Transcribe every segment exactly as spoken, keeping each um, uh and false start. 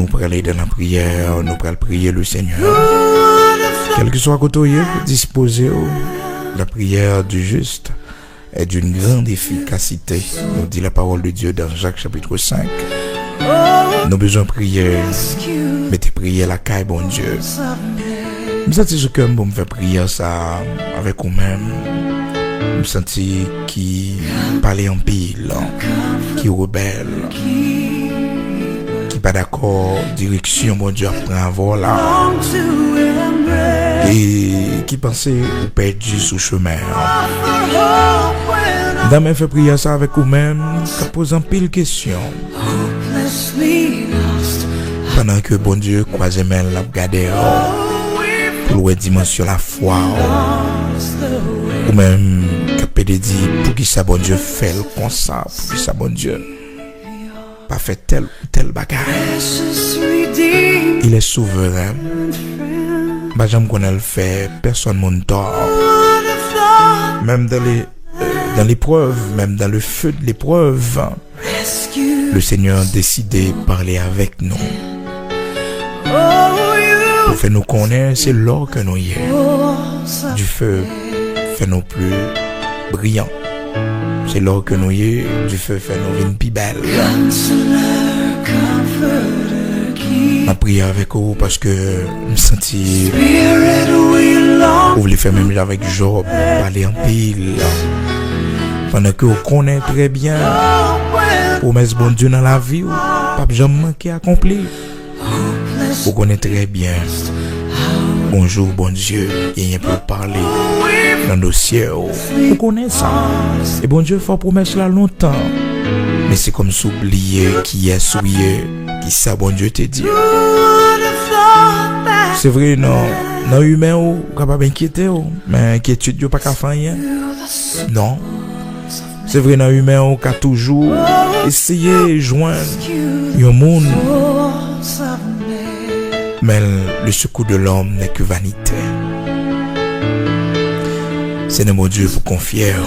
Nou pral ale nan lapriyè, nou pral priye le Senyè. Kèlkeswa kote w ye, dispoze w. La prière du juste est d'une grande efficacité, nous dit la parole de Dieu dans Jacques chapitre cinq. Nou bezwen priye, mete priyè lakay Bondye. M santi sou kè m pou m fè priyè sa avèk ou menm. M santi ki pale anpil, ki rebèl, ki pa dakò direksyon Bondye ap pran avè w la, e ki panse ou pèdi sou chemen an. M ta renmen fè priyè sa avèk ou menm k ap poze anpil kesyon. Pandan ke Bondye kwaze men l, l ap gade w pou l wè dimansyon lafwa w. Ou menm k ap pede di, poukisa Bondye fè l konsa? Poukisa Bondye pa fè tèl ou tèl bagay? Il est souverain. M pa janm konnen l fè pèsonn moun tò. Même dans les, euh, dans l'épreuve, même dans le feu de l'épreuve, le Seigneur décide de parler avec nous. Pou fè nou konnen se lò ke nou ye. Dife fè nou pli briyan. Se lò ke nou ye, dife fè nou vin pi bèl. M ap priye avèk ou paske m santi ou vle fè menm jan avèk Jòb, pale anpil. Pandan ke w konnen trè byen pwomès Bondye nan lavi w p ap janm manke akonpli. Ou konnen trè byen, yon jou Bondye genyen pou l pale nan dosye w. Ou konnen sa. E Bondye fè w pwomès la lontan. Men se kòmsi w bliye kiyès ou ye, kisa Bondye te di w. Se vre, nan, nan imen w, ou kapab enkyete w, men enkyetid yo pa ka fè anyen. Non. Se vre, nan imen w ka toujou eseye jwenn yon moun, men le secours de l'homme n'est que vanité. Se nan Bondye pou konfye w.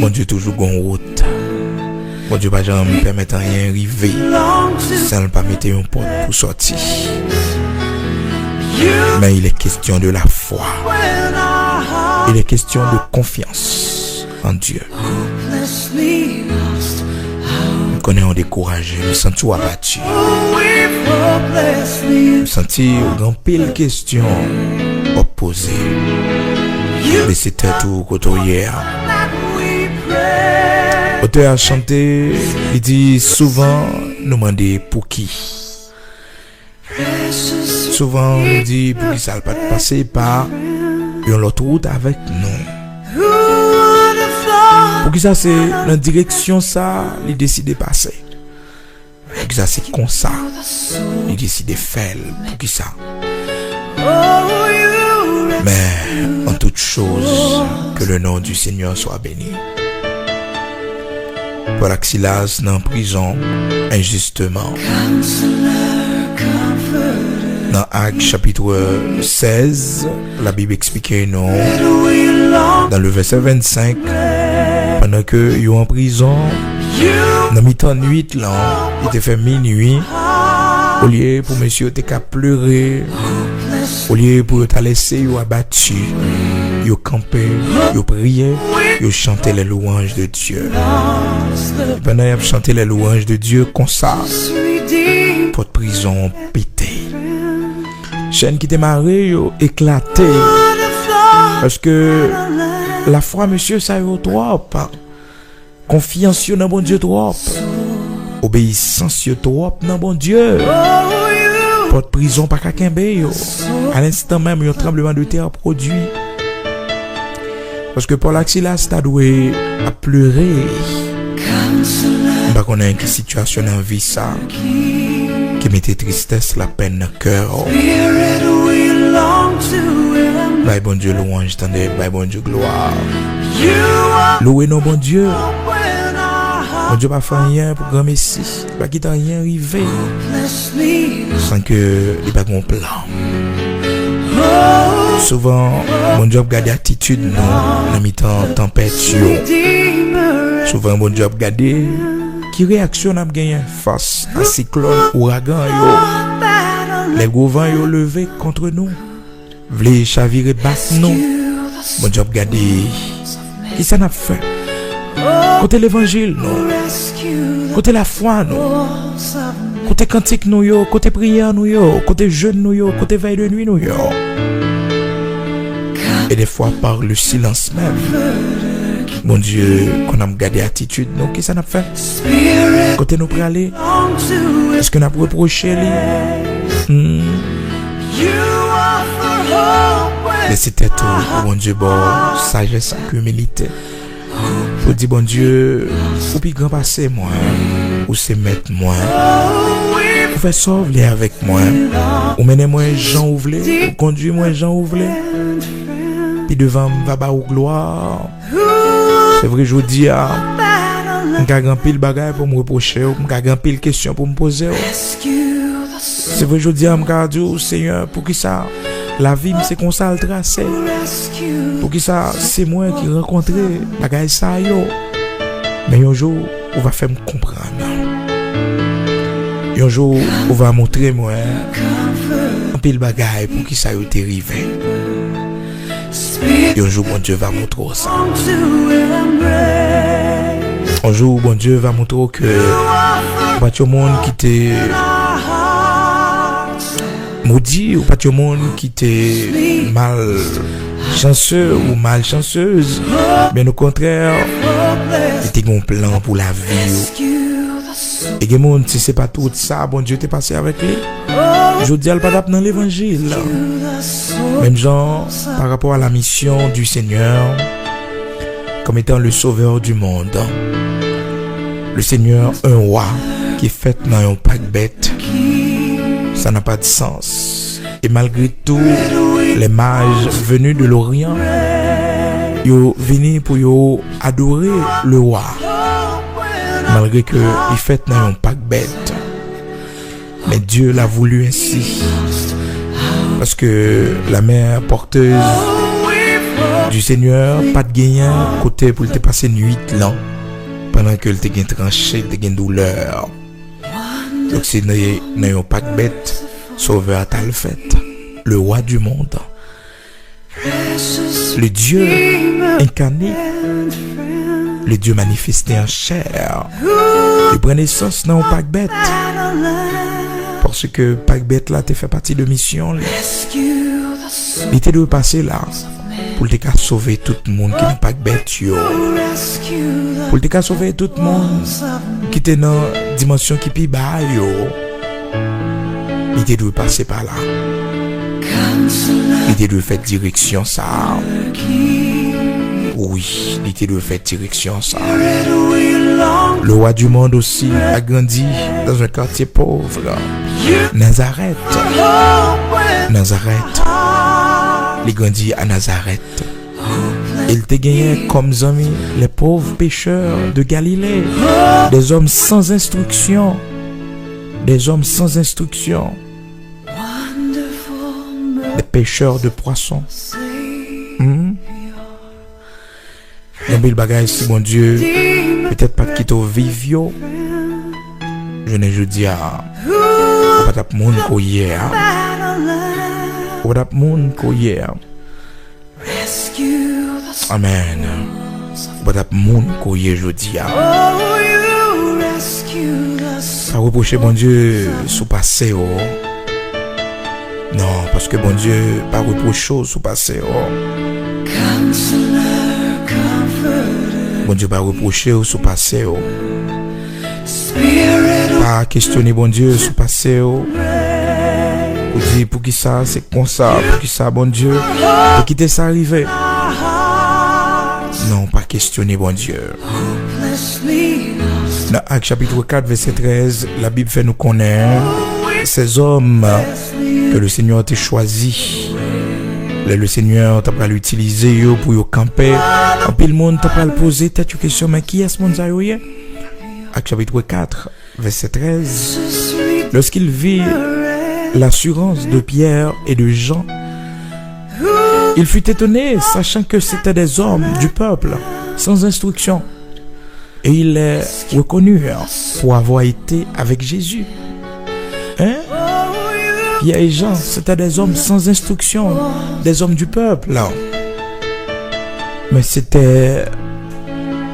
Bondye toujou gon wout. Bondye pa janm pèmèt anyen rive san l pa mete yon pòt pou sòti. Mais il est question de la foi. Il est question de confiance en Dieu. M konnen w dekouraje, m santi w abati. M santi w gen anpil kesyon w ap poze. Bese tèt ou kote w ye a. Otè a chante, li di, souvan nou mande pouki. Souvan nou di poukisa l pa t pase pa yon lòt wout avèk nou. Poukisa se nan direksyon sa li deside pase? Poukisa se konsa li deside fè l? Poukisa? Mais en toute chose, que le nom du Seigneur soit béni. Pòl ak Silas nan prizon enjisteman. Nan Ak chapit sèz, Labib eksplike nou, dans le verset vingt-cinq, pandan ke yo an prizon, nan mitan nwit lan, li te fè minui, olye pou mesye yo te ka plere, olye pou yo ta lese yo abati, yo kanpe, yo priye, yo chante les louanges de Dieu. Pandan y ap chante les louanges de Dieu konsa, pòt prizon an pete. Chèn ki te mare yo eklate. Paske lafwa mesye sa yo twòp. Konfyans yo nan Bondye twòp. Obeyisans yo twòp nan Bondye. Pòt prizon pa ka kenbe yo. Alenstan menm, yon tranblemanntè pwodui. Paske Pòl ak Silas ta dwe ap plere. M pa konnen ki sitiyasyon nan vi sa ki mete tristès, lapenn nan kè w. Bay Bondye lwanj, tande, bay Bondye glwa. Louwe non Bondye. Bondye pa fè anyen pou granmesi. Li pa kite anyen rive san ke li pa gen yon plan. Souvan, Bondye ap gade atitid nou nan mitan tanpèt yo. Souvan, Bondye ap gade Ki reyaksyon n ap genyen fas a siklòn, ouragan yo? Lè gwo van yo leve kont nou, vle chavire bak nou, Bondye ap gade kisa n ap fè. Kote levanjil nou? Kote lafwa nou? Kote kantik nou yo? Kote priyè nou yo? Kote jèn nou yo? Kote vèy de nwi nou yo? E defwa, pa le silans menm, Bondye konn ap gade atitid nou. Kisa n ap fè? Kote nou prale? Èske n ap repwoche li? Hmm. Lese tèt ou pou Bondye ba w sajès ak imilite. Pou di, Bondye, ou pi gran pase mwen. Ou se mèt mwen. Ou fè sa w vle avèk mwen. Ou mennen mwen jan ou vle. Ou kondui mwen jan ou vle. Pi devan, m va ba ou glwa. Se vre, jodi a, m ka gen anpil bagay pou m repwoche w, m ka gen anpil kesyon pou m poze w. Se vre, jodi a, m ka di w, Senyè, poukisa lavi m se konsa l trase? Poukisa se mwen ki rankontre bagay sa yo? Men yon jou, ou va fè m konprann. Yon jou, ou va montre mwen anpil bagay, poukisa yo te rive. Yon jou, Bondye va montre w sa. Yon jou, Bondye va montre w ke ou pa t yon moun ki te modi, ou pa t yon moun ki te malchanse ou malchansez. Byen okontrè, li te gen yon plan pou lavi w. E gen moun, si se pa t wout sa, Bondye te pase avèk li, jodi a, l pa t ap nan levanjil. Menm jan, par rapport à la mission du Seigneur, comme étant le sauveur du monde, le Seigneur, un roi qui est fait dans un paquebot, ça n'a pas de sens. Et malgré tout, les mages venus de l'Orient, yo vini pou yo adore le roi. Malgre ke li fèt nan yon pakbèt. Mais Dieu l'a voulu ainsi. Paske la mère porteuse du Seigneur pa t genyen kote pou l te pase nuit lan, pandan ke l te gen tranche, l te gen doulè. Donk se nan, nan yon pakbèt Sovè a t al fèt, le roi du monde. Le Dieu incarné, le Dieu manifesté en chair, li pran nesans nan yon pakbèt. Paske pakbèt la te fè pati de misyon li. Li te dwe pase la pou l te ka sove tout moun ki nan pakbèt yo. Pou l te ka sove tout moun ki te nan dimansyon ki pi ba yo. Li te dwe pase pa la. Li te dwe fè direksyon sa a. Wi, li te dwe fè direksyon sa a. Le roi du monde aussi a grandi dans un quartier pauvre. Nazareth. Nazareth. Li grandi a Nazareth. E l te genyen kòm zanmi les pauvres pêcheurs de Galilée, des hommes sans instruction, des hommes sans instruction, des pêcheurs de poissons. Hmm? Gen anpil bagay si Bondye petèt pa t kite w viv yo, jounen jodi a, ou pa t ap moun ke w ye a. Ou pa t ap moun ke w ye a. Amèn. Ou pa t ap moun ke w ye jodi a. Pa repwoche Bondye sou pase w. Non, paske Bondye pa repwoche w sou pase w. Bondye pa repwoche w sou pase w. Pa kestyone Bondye sou pase w. Ou di, poukisa se konsa, poukisa Bondye te kite sa rive? Non, pa kestyone Bondye. Nan Ak chapit kat, vèsè trèz, Labib fè nou konnen, ces hommes que le Seigneur te chwazi, lè le Senyè ta pral itilize yo pou yo kanpe, anpil moun ta pral poze tèt yo kesyon, men kiyès moun sa yo ye? Ak chapit kat, vèsè trèz. Lorsqu'ils virent l'assurance de Pierre et de Jean, ils furent étonnés, sachant que c'étaient des hommes du peuple, sans instruction. Et il est reconnu pour avoir été avec Jésus. Hein? Pierre et Jean, c'était des hommes sans instruction, des hommes du peuple. Mais c'était,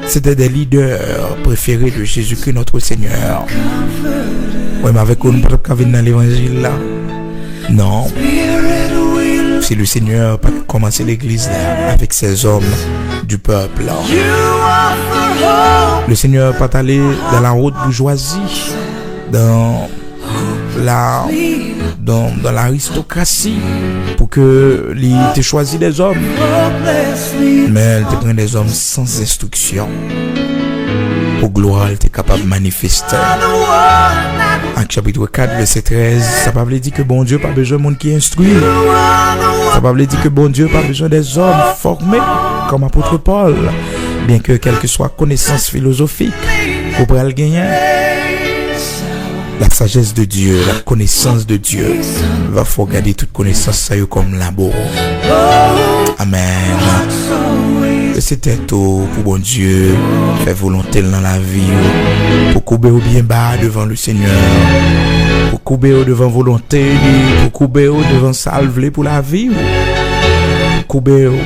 c'était des leaders préférés de Jésus-Christ notre Seigneur. Mwen menm avèk ou, nou pa t ap ka vin nan levanjil la. Non. Si le Seigneur pa t kòmanse legliz la avec ces hommes du peuple. Le Seigneur pa t ale dans la haute bourgeoisie, dans la, dans, dans l'aristocratie, pou ke li te chwazi des hommes. Men li te pran des hommes sans instruction pou glwa l te kapab manifeste. Ak chapit kat, vèsè trèz, sa pa vle di ke Bondye pa bezwen moun ki enstwi. Sa pa vle di ke Bondye pa bezwen des hommes formés, comme apôtre Paul. Byenke kèlkeswa konesans filozofik ou pral genyen, la sagesse de Dieu, la connaissance de Dieu va fè w gade tout konesans sa yo kòm labo. Amèn. Lese tèt ou pou Bondye fè volonte l nan lavi w, pou koube w byen ba devan le Seigneur, pou koube w devan volonte li, pou koube w devan sa l vle pou lavi w, pou koube w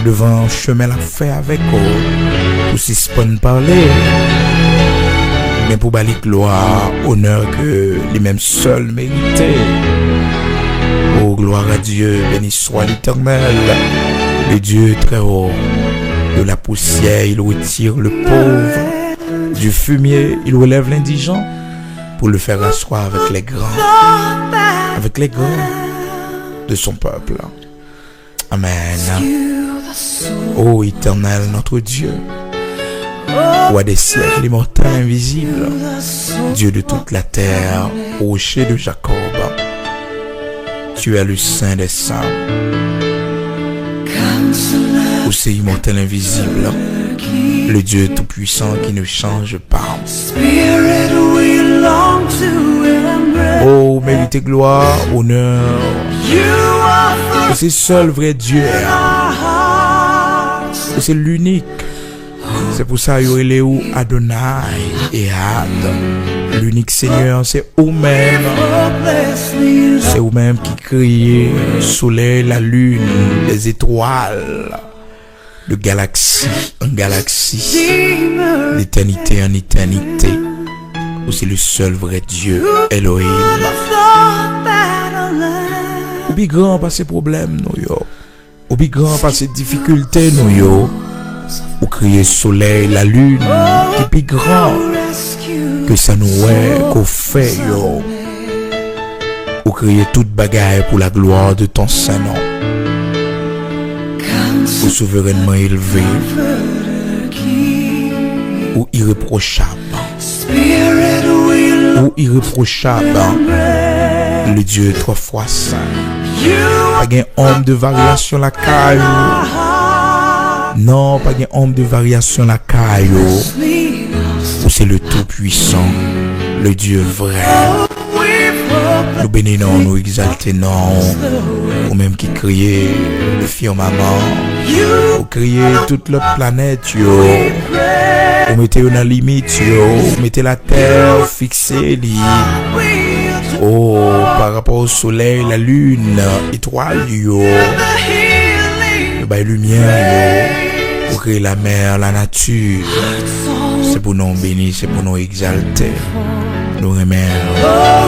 devan chemen l ap fè avèk ou, pou sispann pale, men pou ba li glwa, onè ke li menm sèl merite. Oh, gloire à Dieu, béni soit l'Éternel, le Dieu très haut. De la poussière, il retire le pauvre. Du fumier, il relève l'indigent pour le faire asseoir avec les grands, avec les grands de son peuple. Amen. Ô Éternel, notre Dieu, roi des siècles, immortel, invisible, Dieu de toute la terre, rocher de Jacob, tu es le Saint des saints. Ou se immortel, invisible, le Dieu tout-puissant qui ne change pas. Oh, ou merite glwa, onè. Ou se sèl vrè Dye a. Ou se linik. Se pou sa yo rele ou Adonai, Ehad. Linik Senyè, se ou menm. Se ou menm ki kreye solèy, lalin, lèzetwal, de galaksi an galaksi, d'éternité en éternité. Ou se le sèl vrè Dye, Elohim. Ou pi gran pase pwoblèm nou yo. Ou pi gran pase difikilte nou yo. Ou kreye solèy, lalin ki pi gran ke sa nou wè, ke w fè yo. Ou kreye tout bagay pour la gloire de ton saint nom. Ou souverènman elve. Ou irepwochab. Ou irepwochab. Le Dieu trois fois saint. Pa gen onm de varyasyon lakay ou. Non, pa gen onm de varyasyon lakay ou. Ou se le Tout-Puissant, le Dieu vrai. Nou beni non, nou egzalte non. Ou menm ki kreye le firmament. Ou kreye tout lòt planèt yo. Ou mete yo nan limit yo. Ou mete latè, ou fikse li. Oh, pa rapò o solèy, lalin, etwal yo. Yo bay limyè yo. Ou kreye lamè, lanati. Se pou non w beni, se pou non w egzalte. Nou renmen w,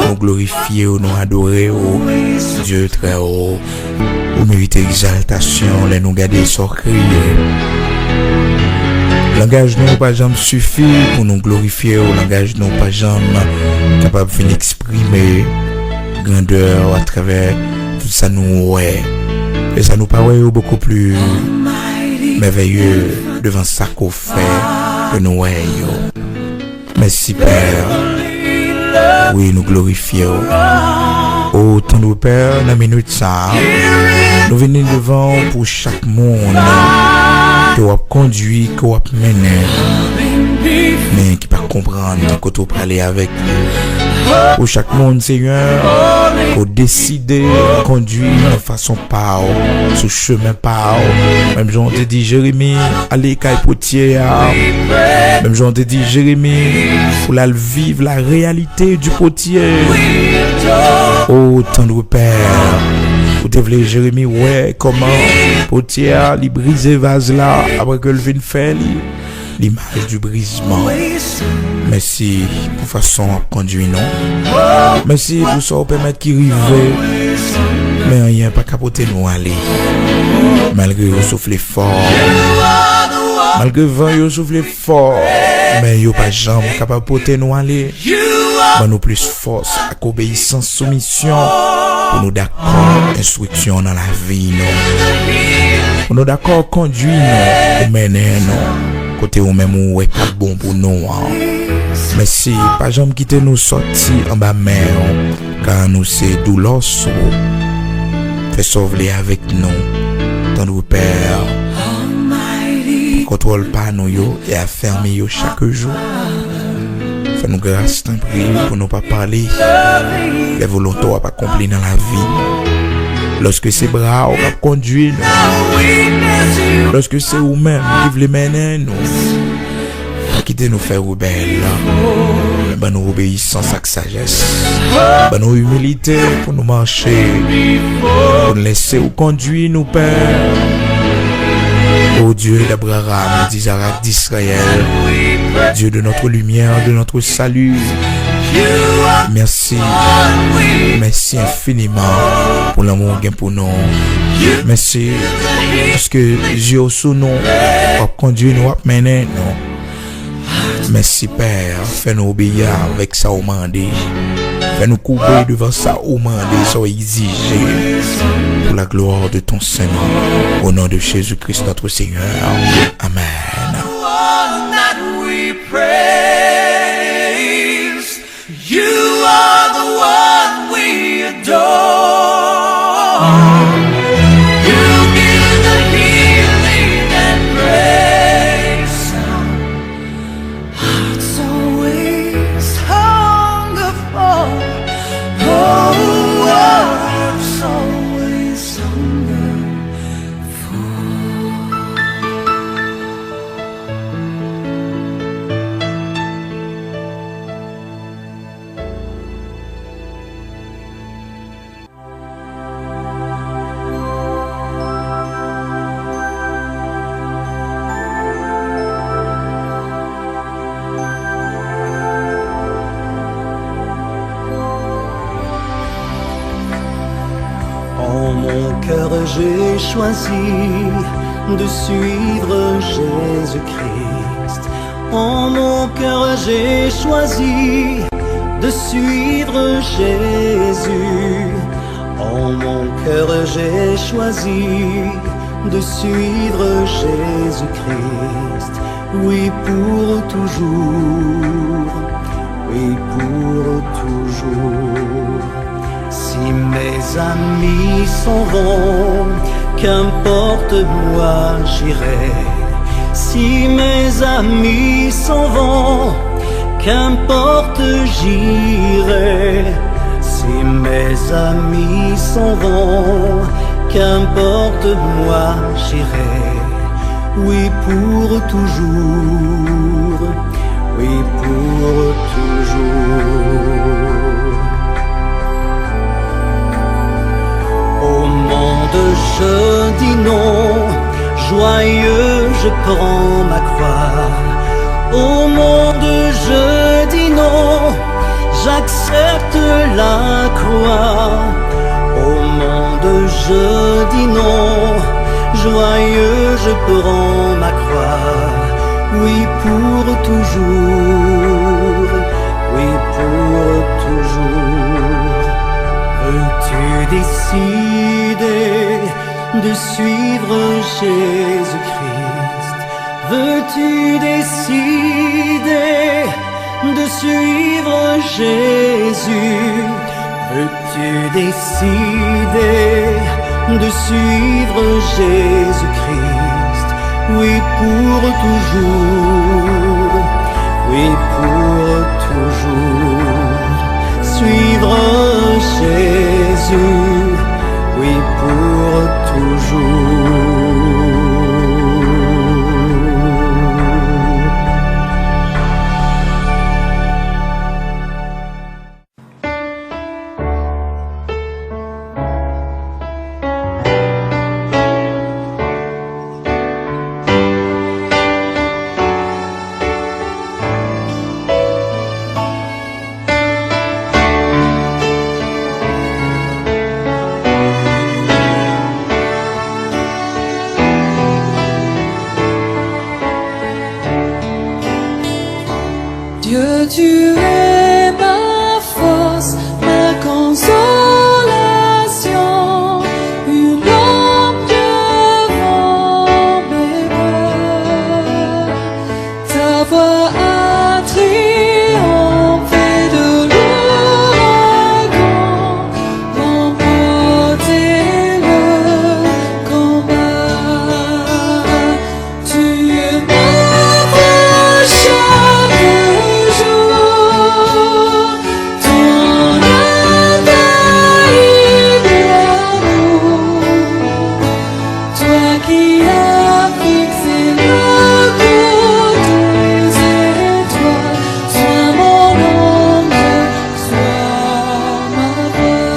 nou glorifye w, nou adore w, Dye trè wo. Ou merite egzaltasyon lè nou gade sa w kreye. Langaj nou pa janm sifi pou nou glorifye w, langaj nou pa janm kapab fin eksprime grandè w atravè tout sa nou wè. E sa nou pa wè yo beaucoup plus merveilleux devan sa ke w fè ke nou wè yo. Mèsi, Pè. Wi, nou glorifye w. O tendre Pè, nan minit sa a, nou vini devan w pou chak moun ke w ap kondui, ke w ap mennen, men ki pa konprann kote w prale avèk li. Pou chak moun, Senyè, ke w deside kondui nan fason pa w, sou chemen pa w. Menm jan w te di Jeremi, ale kay potiè a. Menm jan w te di Jeremi, pou l al viv la réalité du potier. O tendre Père, ou te vle Jeremi wè kòman potiè a, li brize vaz la, apre ke l fin fè li. L'image du brisement. Mèsi pou fason w ap kondui nou. Mèsi pou sa w pèmèt ki rive. Men anyen pa ka pote nou ale. Malgre yo soufle fò. Malgre van yo soufle fò. Men yo pa janm kapab pote nou ale. Ban nou plis fòs ak obeyisans, soumisyon, pou nou dakò enstriksyon nan lavi nou. Pou nou dakò kondui nou, ou mennen nou kote ou menm ou wè k ap bon pou nou an. Mèsi, pa janm kite nou sòti anba men w, ka nou se doulòs ou. Fè sa w vle avèk nou, tendre Père. Kontwòl pa nou yo e afèmi yo chak jou. Fè nou gras, tanpri, pou nou pa pale lè volonte w ap akonpli nan lavi. Lòske se bra w k ap kondui nou, lòske se ou menm ki vle mennen nou, pa kite nou fè rebèl. Men ban nou obeyisans ak sajès. Ban nou imilite pou nou mache, pou nou lese ou kondui nou, Pè. O Dieu d'Abraham, d'Isaac, d'Israël, Dieu de notre lumière, de notre salut. Mèsi. Mèsi enfiniman pou lanmou w gen pou nou. Mèsi paske zye w sou nou, w ap kondui nou, w ap mennen nou. Mèsi, Pè, fè nou obeyi avèk sa ou mande. Fè nou koube devan sa ou mande, sa ou egzije. Pour la gloire de ton Saint nom, au nom de Jésus-Christ notre Seigneur. Amen. One that we praise. You are the one we adore. You give the healing and grace. Hearts always hunger for. Oh, hearts always hunger for. En mon cœur, j'ai choisi de suivre Jésus-Christ. En mon cœur, j'ai choisi de suivre Jésus. En mon cœur, j'ai choisi de suivre Jésus-Christ. Oui, pour toujours. Oui, pour toujours. Si mes amis s'en vont, qu'importe, moi j'irai. Si mes amis s'en vont, qu'importe, j'irai. Si mes amis s'en vont, qu'importe, moi j'irai. Oui, pour toujours. Oui, pour toujours. Au monde, je dis non, joyeux, je prends ma croix. Au monde, je dis non, j'accepte la croix. Au monde, je dis non, joyeux, je prends ma croix. Oui, pour toujours, oui, pour toujours. Veux-tu décider de suivre Jésus-Christ? Veux-tu décider de suivre Jésus? Veux-tu décider de suivre Jésus-Christ? Oui, pour toujours. Oui, pour toujours suivre Jésus, oui, pour toujours. Dieu, tu es ma force, ma consolation, une ombre devant mes pas. Ta voix a triomphé de l'ouragan, remporté le combat. Tu m'offres chaque jour ton infaillible amour. Toi qui as fixé le cours des étoiles, sois mon ombre, sois ma voix.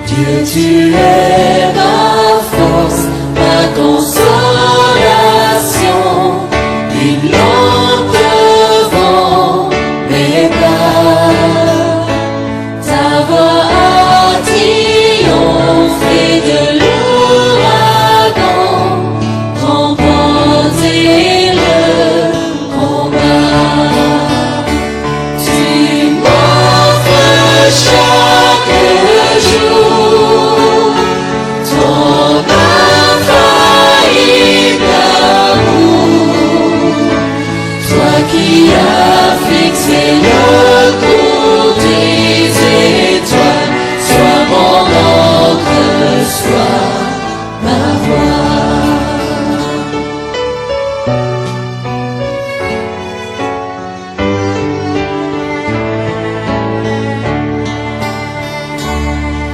Dieu, tu es ma force, ma consolation, une lampe devant mes pas. Ta voix a triomphé de l'ouragan, remporté le combat. Tu m'offres chaque jour ton infaillible amour. Toi qui as fixé le cours des étoiles, sois mon ombre, sois ma voix.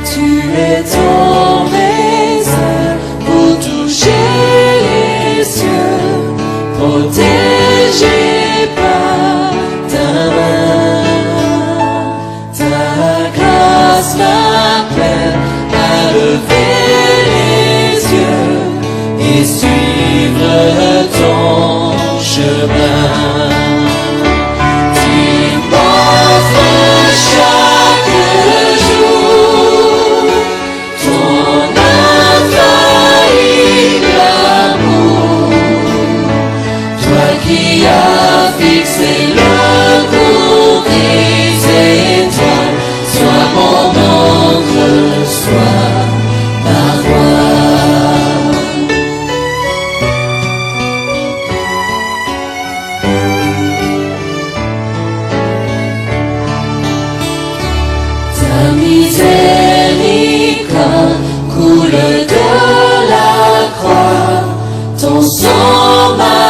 Tu es tombé seul pour toucher les cieux, protégé par ta main. Ta grâce m'appelle à lever les yeux et suivre ton chemin. Tu m'offres chaque jour ton infaillible amour. Toi qui as fixé le cours des étoiles, sois mon ombre, sois ma voix. Ta miséricorde coule de la croix, ton sang m'a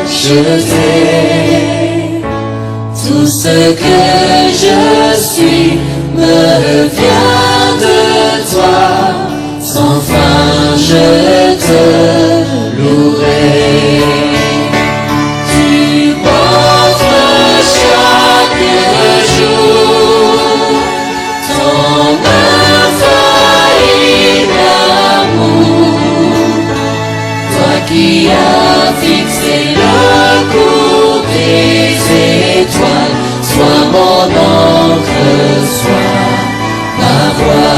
racheté. Tout ce que je suis me vient de toi, sans fin je te louerai. Tu m'offres chaque jour ton infaillible amour, toi qui as fixé le cours des étoiles, sois mon ombre, sois ma voix.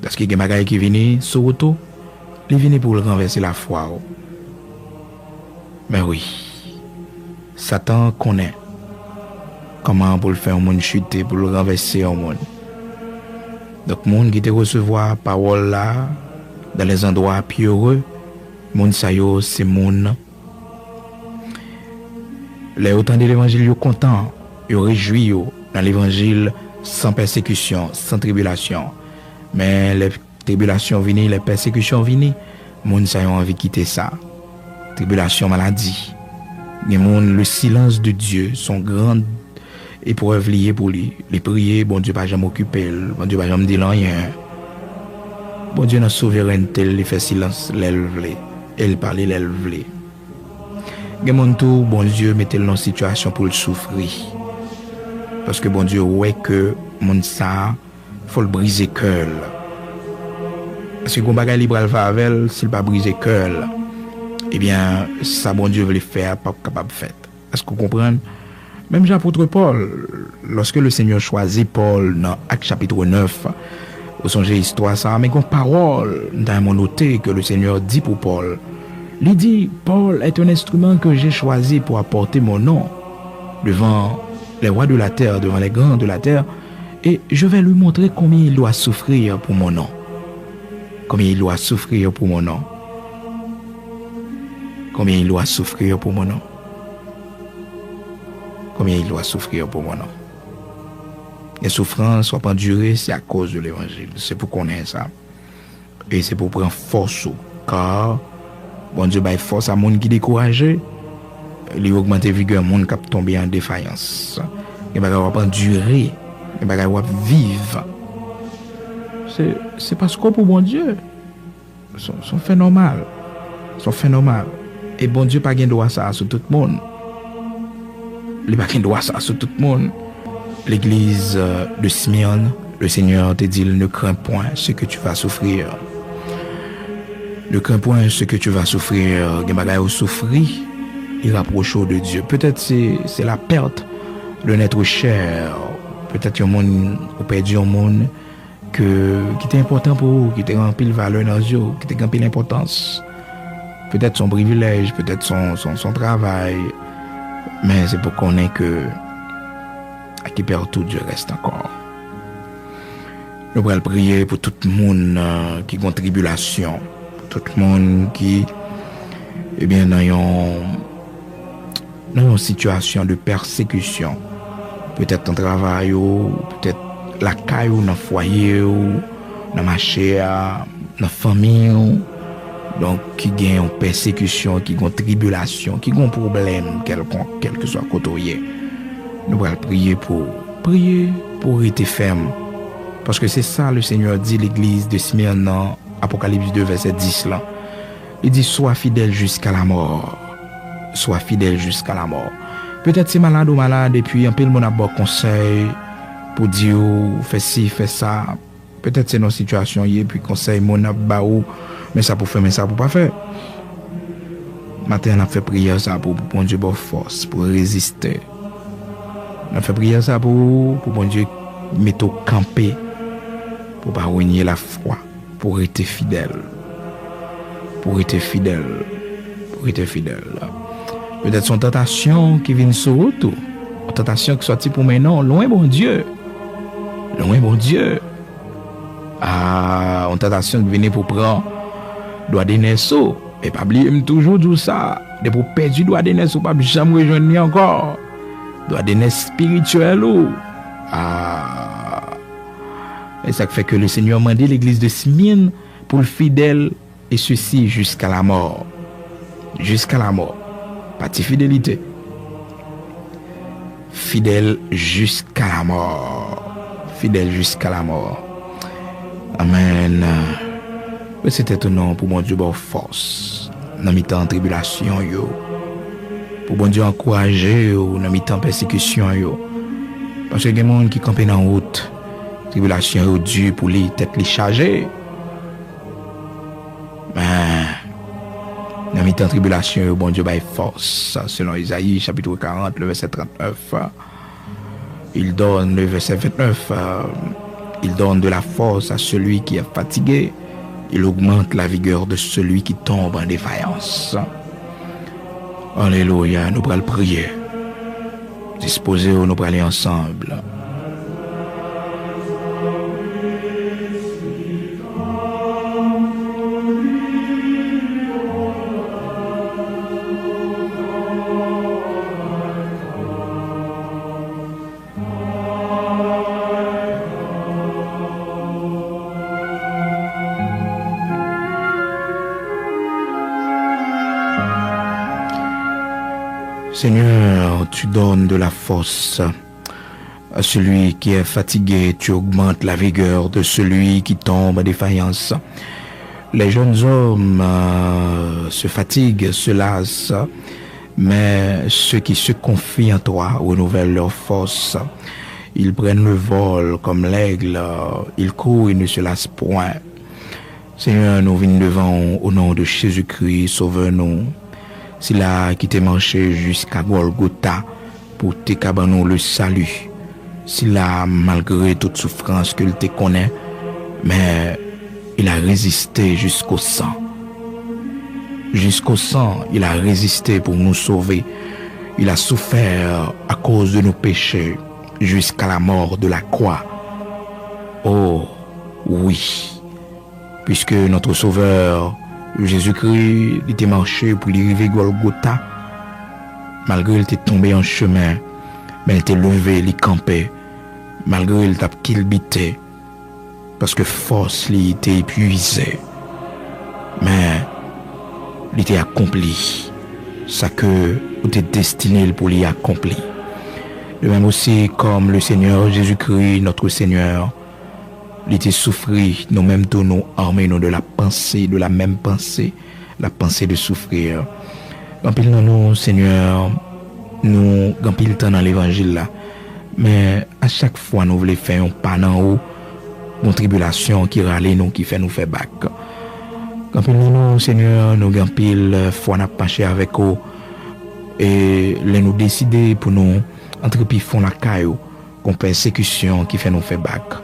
Paske gen bagay ki vini sou wout ou, li vini pou l ranvèse lafwa w. Men wi, Satan konnen kòman pou l fè yon moun chite, pou l ranvèse yon moun. Donk, moun ki te resevwa pawòl la dans les endroits pierreux, moun sa yo se moun, lè yo tande levanjil, yo kontan, yo rejwi yo nan levanjil san pèsekisyon, san tribilasyon. Men lè tribilasyon vini, lè pèsekisyon vini, moun sa yo anvi kite sa. Tribilasyon, maladi. Gen moun, le silence de Dieu, se yon gran eprèv li ye pou li. Li priye, Bondye pa janm okipe l, Bondye pa janm di l anyen. Bondye nan souverènte l, li fè silans lè l vle, e l pale lè l vle. Gen moun tou, Bondye mete l nan sitiyasyon pou l soufri. Paske Bondye wè ke moun sa a, fò l brize kè l. Paske gon bagay li pral fè avè l, si l pa brize kè l, ebyen, sa Bondye vle fè a p ap kapab fèt. Èske w konprann? Menm jan apot Pòl, lòske le Senyè chwazi Pòl nan Ak chapit nèf, ou sonje istwa sa a, men gon pawòl m ta renmen w note ke le Senyè di pou Pòl. Li di, Paul est un instrument que j'ai choisi pour apporter mon nom devant les rois de la terre, devant les grands de la terre, et je vais lui montrer combien il doit souffrir pour mon nom. Combien il doit souffrir pour mon nom. Combien il doit souffrir pour mon nom. Combien il doit souffrir pour mon nom. Gen soufrans w ap andire, se akoz de levanjil. Se pou konnen sa. E se pou pran fòs ou. Ka Bondye bay fòs a moun ki dekouraje, li ogmante vigè moun k ap tonbe an defayans. Gen bagay w ap andire, gen bagay w ap viv. Se, se paske w pou Bondye. Se, se yon fè nòmal. Se yon fè nòmal. E Bondye pa gen dwa sa a sou tout moun. Li pa gen dwa sa a sou tout moun. Legliz, euh, de Smyrne, le Senyè te di l, ne crains point ce que tu vas souffrir. Ne crains point ce que tu vas souffrir. Gen bagay ou soufri, li rapwoche w de Dye. Petèt se, se la perte d'un être cher. Petèt yon moun, ou pèdi yon moun, ke, ki te enpòtan pou ou, ki te gen anpil valè nan zye w, ki te gen anpil enpòtans. Petèt se yon privilèj, petèt se yon, se yon, se yon travay, men se pou konnen ke à qui perd tout, Dieu reste encore. Nou pral priye pou tout moun, euh, ki gon tribilasyon, pou tout moun ki, ebyen, nan yon nan yon sitiyasyon de pèsekisyon, petèt nan travay ou, petèt lakay ou, nan fwaye ou, nan mache a, nan fanmi ou, donk, ki gen yon pèsekisyon, ki gen yon tribilasyon, ki gen yon pwoblèm kèlkonk, kèlkeswa kote w ye. Nou pral priye pou ou. Priye pou w rete fèm. Paske se sa le Senyè di legliz de Smyrne nan Apokalips de vèsè dis lan. Li di, sois fidèle jusqu'à la mort. Sois fidèle jusqu'à la mort. Petèt se malad ou malad, epi anpil moun ap ba w konsèy pou di w fè si, fè sa. Petèt se nan sitiyasyon w ye, epi konsèy moun ap ba ou, men sa pou fè, men sa pou pa fè. Maten an, n ap fè priyè sa pou, pou Bondye ba w fòs, pou reziste. N ap fè priyè sa pou ou, pou Bondye mete w kanpe, pou w pa renye lafwa. Pou rete fidèl. Pou rete fidèl. Pou rete fidèl. Petèt se yon tantasyon ki vin sou wout ou. Yon tantasyon ki sòti pou mennen w lwen Bondye. Lwen Bondye. A, yon tantasyon ki vini pou pran dwa de nès ou. E pa bliye, m toujou di w sa. Depi w pèdi dwa de nès ou, w p ap janm rejwenn li ankò. Dwa de nès espirityèl ou. A. E sa k fè ke le Senyè mande legliz de Smyrne pou l fidèl, et ceci jusqu'à la mort. Jusqu'à la mort. Pa ti fidelite. Fidèl jusqu'à la mort. Fidèl jusqu'à la mort. Amèn. Rese tèt ou non pou Bondye ba w fòs nan mitan tribilasyon yo. Pou Bondye ankouraje w nan mitan pèsekisyon yo. Paske gen moun ki kanpe nan wout. Tribilasyon yo di pou li, tèt li chaje. Men, nan mitan tribilasyon yo, Bondye bay fòs. Selon Ezayi, chapitre quarante, le verset trente-neuf, il donne, le verset vingt-neuf, euh, Il donne de la force à celui qui est fatigué. Il augmente la vigueur de celui qui tombe en défaillance. Alelouya, nou pral priye. Dispoze w, nou prale ansanm. Seigneur, tu donnes de la force à celui qui est fatigué, tu augmentes la vigueur de celui qui tombe en défaillance. Les jeunes hommes euh, se fatiguent, se lassent, mais ceux qui se confient en toi renouvellent leur force. Ils prennent le vol comme l'aigle, ils courent et ne se lassent point. Senyè, nou vin devan w o non de Jezikri, Sovè nou. Sila ki te mache jiska Gòlgota pou te ka ban nou le sali. Sila, malgre tout soufrans ke l te konnen, men il a résisté jusqu'au sang. Jusqu'au sang, il a résisté pour nous sauver. Il a souffert à cause de nos péchés jusqu'à la mort de la croix. Oh, oui. Puisque notre Sauveur, Jésus-Christ, li te mache pou li rive Golgotha, malgre l te tonbe an chemen, men l te leve, li kanpe, malgre l t ap kilbite, paske fòs li te epuize. Men, li te akonpli sa ke ou te destine l pou li akonpli. De même aussi, comme le Seigneur Jésus-Christ, notre Seigneur, li te soufri, nou menm tou nou ame nou de la pensée, de la même pensée, la pensée de souffrir. Anpil nan nou, Senyè, nou gen anpil tan nan levanjil la. Men a chak fwa nou vle fè yon pa nan ou, gon tribilasyon ki rale nou, ki fè nou fè bak. Anpil nan nou, Senyè, nou gen anpil fwa n ap mache avèk ou. E lè nou deside pou nou antre pi fon lakay ou, gon pèsekisyon ki fè nou fè bak.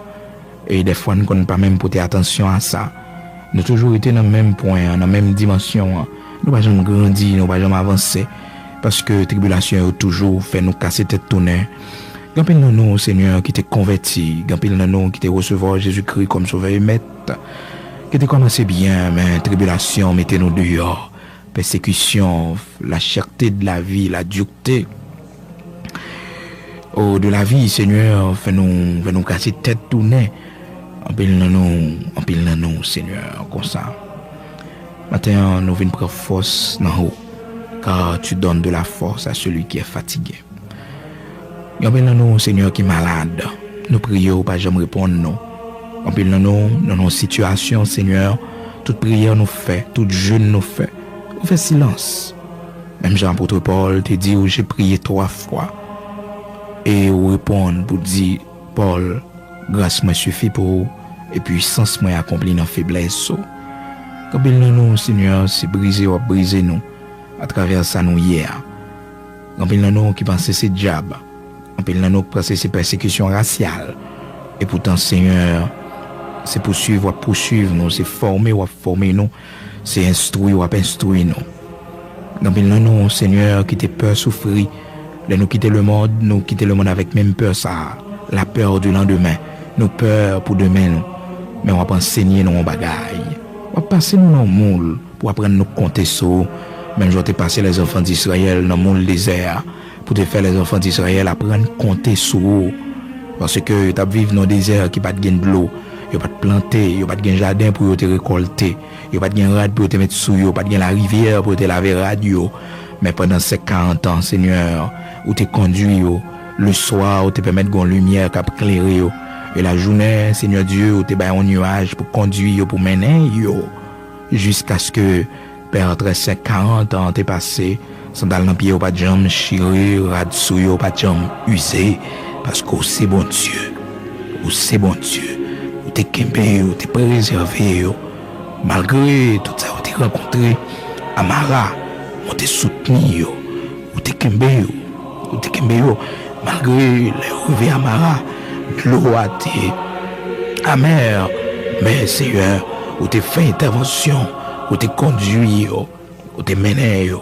E dèfwa n konn pa menm pote atansyon a sa. Nou toujou rete nan menm pwen an, nan menm dimansyon an. Nou pa janm grandi, nou pa janm avanse. Paske tribilasyon yo toujou fè nou kase tèt tounen. Gen anpil nan nou, Senyè, ki te konvèti, gen anpil nan nou ki te resevwa Jezikri kòm Sovè e Mèt, ki te kòmanse byen, men tribilasyon mete nou deyò. Pèsekisyon, la cherté de la vie, la dureté, oh, de la vie, Senyè, fè nou, fè nou kase tèt tounen. Anpil nan nou, anpil nan nou, Senyè, konsa. Maten an, nou vin pran fòs nan ou, car tu donnes de la force à celui qui est fatigué. Gen anpil nan nou, Senyè, ki malad. Nou priye, ou pa janm reponn nou. Anpil nan nou, nan yon sitiyasyon, Senyè, tout priyè nou fè, tout jèn nou fè, ou fè silans. Menm jan apot Pòl te di ou, j'ai prié trois fois. E ou reponn pou di, Pòl, gras mwen sifi pou ou, e pwisans mwen akonpli nan feblès ou. Gen anpil nan nou, Senyè, se brize w ap brize nou atravè sa nou ye a. Gen anpil nan nou ki panse se dyab. Anpil nan nou ki panse se pèsekisyon rasyal. Epoutan, Senyè, se pouswiv w ap pouswiv nou, se fòme w ap fòme nou, se enstwi w ap enstwi nou. Gen anpil nan nou, Senyè, ki te pè soufri. Lè nou kite lemonn, nou kite lemonn avèk menm pè sa a, la peur du lendemain. Nou pè pou demen nou. Men w ap ansenye nou yon bagay. W ap pase nou nan yon moul pou aprann nou konte sou ou, menm jan w te pase lèzanfan di Izrayèl nan moul dezè a, pou te fè lèzanfan di Izrayèl aprann konte sou ou. Paske yo t ap viv nan dezè ki pa t gen dlo, yo pa t plante, yo pa t gen jaden pou yo te rekòlte, yo pa t gen rad pou yo te met sou yo, pa t gen larivyè pou yo te lave rad yo. Men pandan sèk karant an, Senyè, ou te kondui yo. Leswa, ou te pèmèt gon limyè k ap klere yo. E lajounen, Senyè Dye, ou te bay yon nyaj pou kondui yo, pou mennen yo. Jiskaske pè trè sèk karant an te pase, sandal nan pye yo pa t janm chire, rad sou yo pa t janm ize, paske ou se Bondye. Ou se Bondye. Ou te kenbe yo, ou te prezève yo. Malgre tout sa yo te rankontre, Amara, ou te soutni yo. Ou te kenbe yo. Ou te kenbe yo. Malgre lè yo rive Amara, dlo a te amè, men Senyè, ou te fè entèvansyon, ou te kondui yo, ou te mennen yo,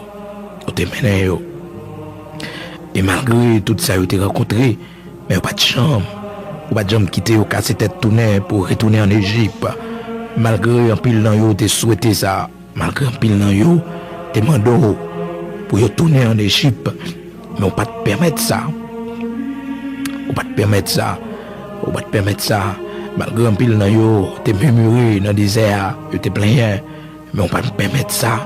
ou te mennen yo. E malgre tout sa yo te rankontre, men yo pa t janm, ou pa t janm kite yo kase tèt tounen pou retounen ann Ejip. Malgre anpil nan yo te swete sa, malgre anpil nan yo te mande w pou yo tounen ann Ejip, men ou pa t pèmèt sa. Ou pa t pèmèt sa. Ou pa t pèmèt sa. Malgre anpil nan yo te mimire nan dezè a, yo te plenyen, men ou pa t pèmèt sa.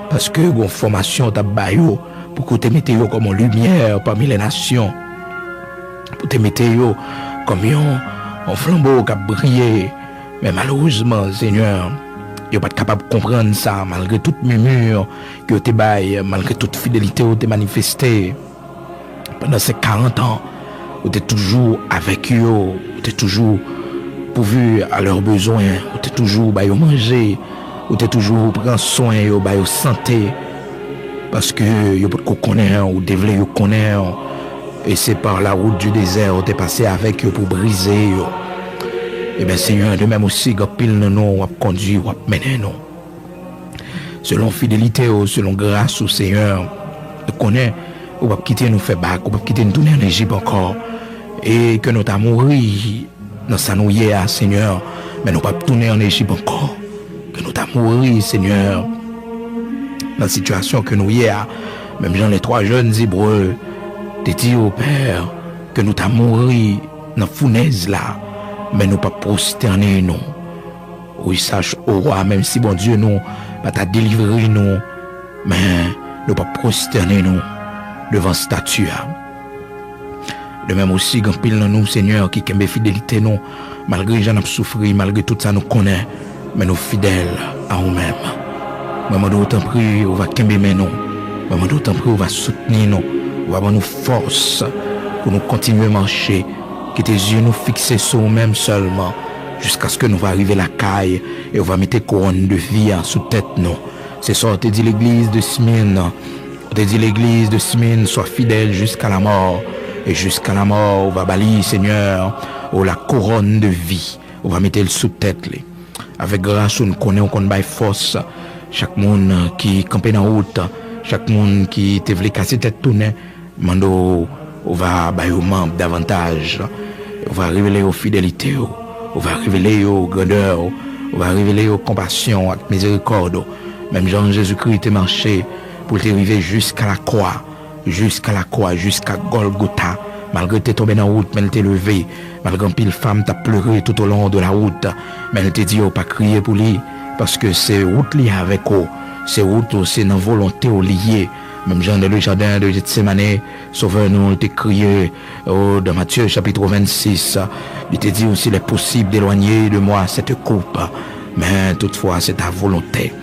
Paske yon fòmasyon w t ap ba yo, pou ke w te mete yo kòm yon limyè pami lè nasyon, pou w te mete yo kòm yon, yon flanbo k ap briye. Men malerezman, Senyè, yo pa t kapab konprann sa, malgre tout mimir ke yo te bay, malgre tout fidelite yo te manifeste. Pandan se karant an, ou te toujou avèk yo, ou te toujou pouvi a lè bezwen, ou te toujou ba yo manje, ou te toujou pran swen yo, ba yo sante, paske yo potko konnen ou te vle yo konnen, e se pa la wout di dezè ou te pase avèk yo pou brize yo. Ebyen, Senyè, de menm osi, gen anpil nan nou w ap kondui, w ap mennen nou. Selon fidelite w, selon gras ou, Senyè, nou konnen ou p ap kite nou fè bak, ou p ap kite nou tounen ann Ejip ankò, e ke nou ta mouri nan sa nou ye a, Senyè, men nou p ap tounen ann Ejip ankò. Ke nou ta mouri, Senyè, nan sitiyasyon ke nou ye a, menm jan les trois jeunes Hébreux te di yo, Pè, ke nou ta mouri nan founèz la, men nou p ap pwostène nou. Wi, sach, o wa, menm si Bondye nou pa ta delivre nou, men nou p ap pwostène nou devan estati a. De menm osi, gen anpil nan nou, Senyè, ki kenbe fidelite nou, malgre jan n ap soufri, malgre tout sa nou konnen, men nou fidèl a ou menm. Mwen mande w, tanpri, ou va kenbe men nou. Mwen mande w, tanpri, ou va soutni nou. Ou va ban nou fòs pou nou kontinye mache. Kite zye nou fikse sou ou menm sèlman, jiskaske nou va rive lakay e ou va mete kouwòn de vi a sou tèt nou. Se sa w te di legliz de Smyrne. Ou te di legliz de Smyrne, sois fidèle jusqu'à la mort, et jusqu'à la mort, ou va ba li, Senyè, ou la couronne de vie. Ou va mete l sou tèt li. Avèk gras ou, n konnen ou konn bay fòs chak moun ki kanpe nan wout, chak moun ki te vle kase tèt tounen, mande w, ou va ba yo manb davantaj. Ou va revele yo fidelite w. Ou va revele yo grandè w. Ou va revele yo konpasyon w ak mizerikòd w. Menm jan Jezikri te mache pou l te rive jiska lakwa, jiska lakwa, jiska Gòlgota. Malgre l te tonbe nan wout, men l te leve. Malgre anpil fanm t ap plere toutolon de la wout, men l te di yo pa kriye pou li, paske se wout li avèk ou, se wout ou, se nan volonte w li ye. Menm jan dans le jardin de Gethsemane, Sovè nou, li te kriye, o, dans Matthieu chapitre vingt-six, li te di, s'il est possible d'éloigner de moi cette coupe, mais toutefois c'est ta volonté.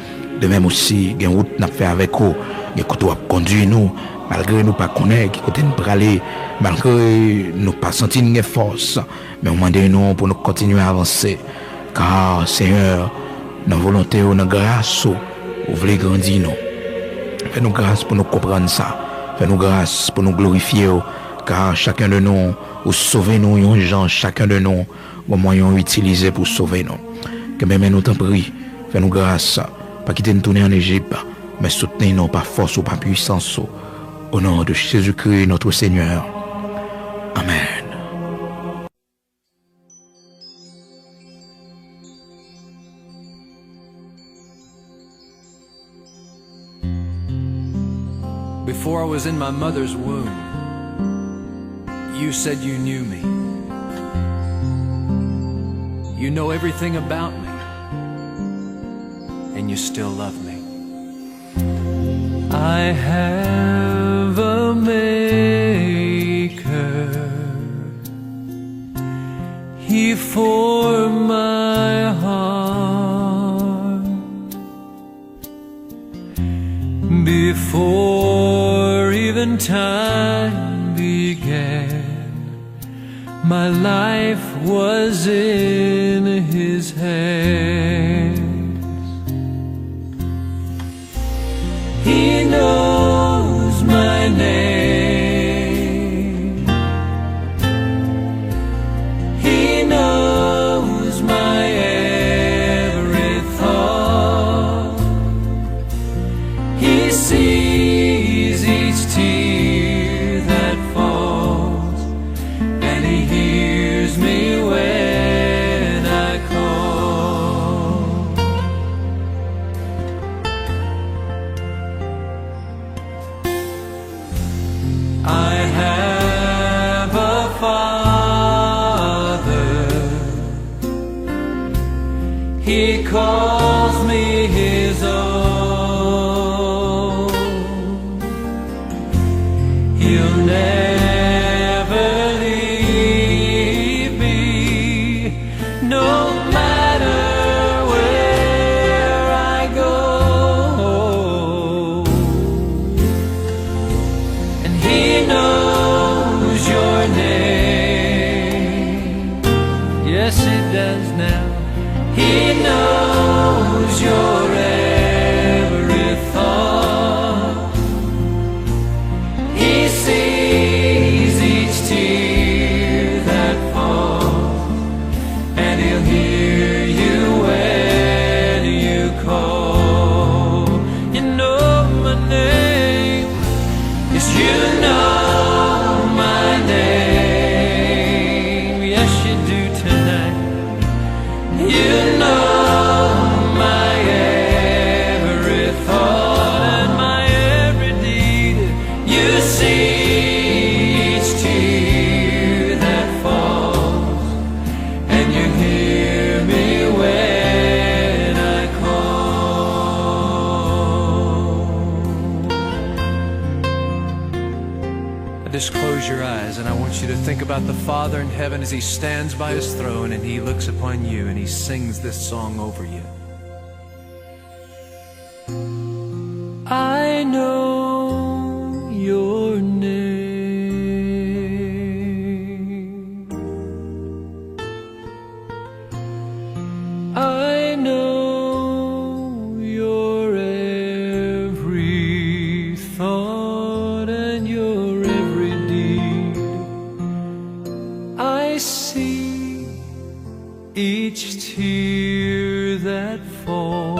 De menm osi, gen wout n ap fè avèk ou, gen kote w ap kondui nou, malgre nou pa konnen ki kote n prale, malgre nou pa santi n gen fòs, men w mande nou pou nou kontinye avanse. Ka, Senyè, nan volonte w, nan gras ou, ou vle grandi nou. Fè nou gras pou nou konprann sa. Fè nou gras pou nou glorifye w, ka chaken de nou, ou sove nou yon jan, chaken de nou, gon mwayen w itilize pou sove nou. Kenbe men nou, tanpri, fè nou gras, pa kite n tounen ann Ejip, men soutni nou pa fòs ou, pa pwisans ou. Au nom de Jésus-Christ, notre Seigneur. Amen. Before I was in my mother's womb, you said you knew me. You know everything about me, and you still love me. I have a maker. He formed my heart. Before even time began, my life was in his hands. He knows my name. He knows He calls me his own. He'll never leave me, no matter where I go. And he knows your name. Yes, he does now. He knows your every thought. He sees each tear that falls, and he'll hear you when you call. You know my name. Yes, you know my name. Yes, you do tonight. You know my every thought and my every deed. You see each tear that falls, and you hear me when I call. Just close your eyes, and I want you to think about the Father in heaven as he stands by his throne and he looks upon you and he sings this song over you. I know your name. I know your every thought and your every deed. I see each tear that falls.